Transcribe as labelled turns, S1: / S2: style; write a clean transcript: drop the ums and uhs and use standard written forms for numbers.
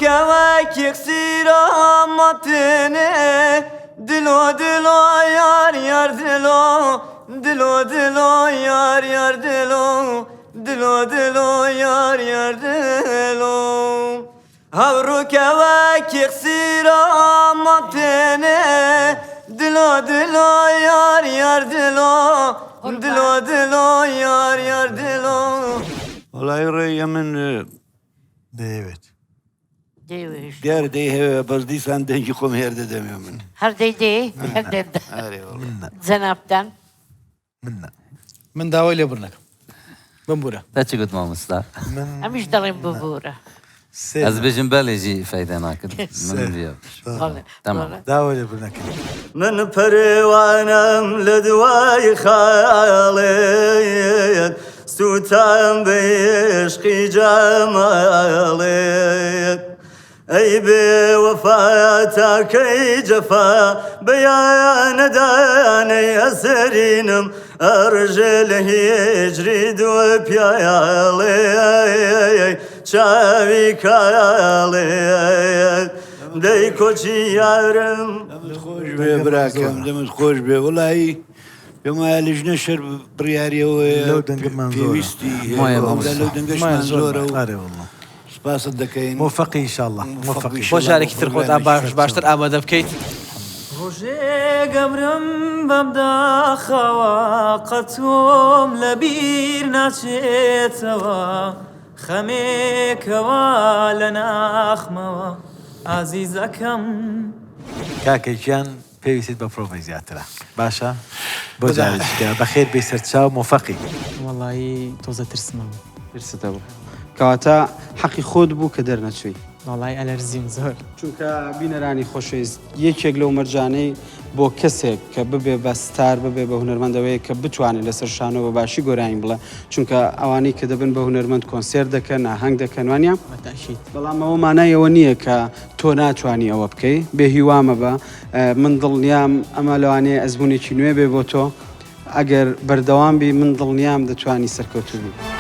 S1: هەوروکەوەکی قسیرا ماتنێ دلۆ دلۆ یار یار دلۆ دلۆ دلۆ یار یار دلۆ دلۆ دلۆ یار یار دلۆ هەوروکەوەکی قسیرا ماتنێ دلۆ دلۆ یار یار دلۆ دلۆ دلۆ یار یار دلۆ.
S2: وەڵایی ڕێی ئەمن
S3: دەیەوێت.
S4: دەیەوێت.
S2: دیارە دەیهەوێ بەس دیسان دەنگی خۆم هێر دەدەمێ من.
S4: هەر دەیدەی؟ هەر دەدا.
S2: ئەرێ وەڵا.
S4: جەنابتان؟
S3: من نا.
S5: من داوای لێبوردن ئەکەم بمبورە.
S6: تە چ گوت مامۆستا؟
S3: من
S4: ئەمیش دەڵێم ببورە.
S3: سێ
S6: ئەز
S3: نا.
S6: بێژم بەلێ ژی فەیدە ناکرد
S3: سێ.
S6: من بیا
S4: بەڵێ
S6: تەمام.
S4: بەڵێ.
S3: داوای لێبوردن ئەکەین.
S1: من پەروانەم لە دوای خاڵێت سووتام بە عیشقی جەماڵێت ئەی بێ وەفا تا کەی جەفا بە یانەدانەی ئەسرینم ئەڕژێ لە هیجری دوو پیاڵێ چاوی کاڵێ دەی کۆچی یارم.
S2: دەمت خۆش بێ براکەم دەمت خۆش بێ وەڵایی پێم وایە لیژنە شەر بڕیاری ئەوەیە
S3: لەو دەنگەمان زۆرە.
S2: پێویستی
S6: مایە
S2: هەیە
S6: مامۆستا.
S2: لەو دەنگەشمان
S5: مایە زۆر
S2: زۆرە و
S3: ئەرێ واللە.
S2: سپاست دەکەین.
S3: مۆفەقی ان شاءاللە.
S2: مۆفەق
S3: مۆفەقی.
S2: ان
S5: بۆ
S2: شاءاللە بۆ
S5: جارێکی تر خۆت
S2: پرۆگرامێکی
S5: باش
S2: سەرچاو.
S5: باشتر ئامادە بکەیت.
S1: ڕۆژێک ئەمرم بەم داخەوە قەتۆم لە بیر ناچێتەوە خەمێکەوە لە ناخمەوە ئازیزەکەم.
S3: کاکە گیان پێویستت بە پرۆڤەی زیاترە باشە بۆ جارێکی کە بەخێر بێی سەرچاو مۆفەقی.
S7: وەڵایی تۆزە ترسم هەبوو.
S8: ترست هەبوو کەواتە حەقی خۆت بوو کە دەرنەچووی.
S7: وەڵایی ئەلەرزیم زۆر.
S8: چونکە بینەرانی خۆشەویست یەکێک لەو مەرجانەی بۆ کەسێک کە ببێ بە ستار ببێ بە هونەرمەند ئەوەیە کە بتوانێت لەسەر شانۆ بە باشی گۆرانی بڵێ چونکە ئەوانەی کە دەبن بە هونەرمەند کۆنسێرت دەکەن ئاهەنگ دەکەن وانە؟
S7: بەتەئکید.
S8: بەڵام ئەوە مانای ئەوە نییە کە تۆ ناتوانی ئەوە بکەی بێ هیوا مەبە من دڵنیام ئەمە لەوانەیە ئەزموونێکی نوێ بێ بۆ تۆ ئەگەر بەردەوام بی من دڵنیام دەتوانی سەرکەوتوو بی.